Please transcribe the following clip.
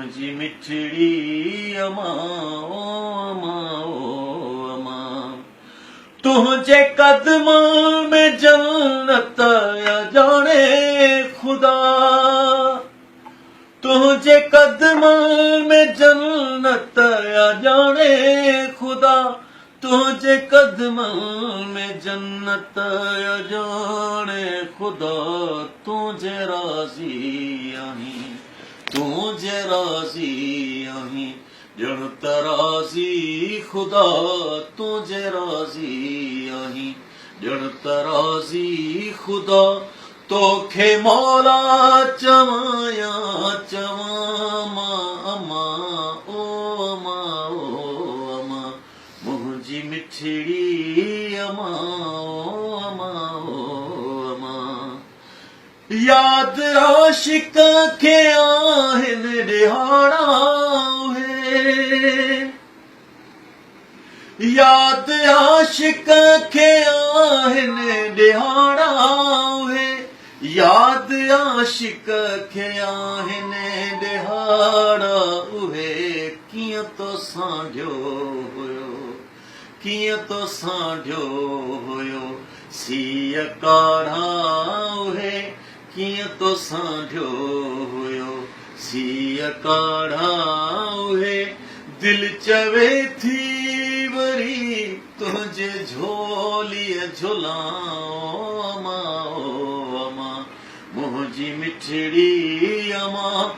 منهنجي مٺڙي اما او اما او اما. تنهنجي قدمن ۾ جنت اڄاڻي خدا. تنهنجي قدمن ۾ جنت اڄاڻي خدا. تنهنجي قدمن ۾ جنت اڄاڻي خدا. تون جي راضي آهين، تون جي راضي آهين، ڄڻ ته راضي خدا. تون جي راضي آهين، ڄڻ ته راضي خدا. توکي مولا چوان يا چوان مان اما او اما او اما، منهنجي مٺڙي اما او اما او اما. ياد عاشق کي آهن ڏهاڙا اهي. ياد عاشق کي آهن ڏهاڙا اهي. ياد عاشق کي آهن ڏهاڙا اهي. ڪيئن تو سانڍيو هيو، ڪيئن تو سانڍيو هيو سيء ڪاڙها اهي. ڪيئن تو سانڍيو هيو سيء ڪاڙها اهي. دل چوي ٿي وري تنهنجي جهوليء جهلان او اما او اما، منهنجي مٺڙي اما.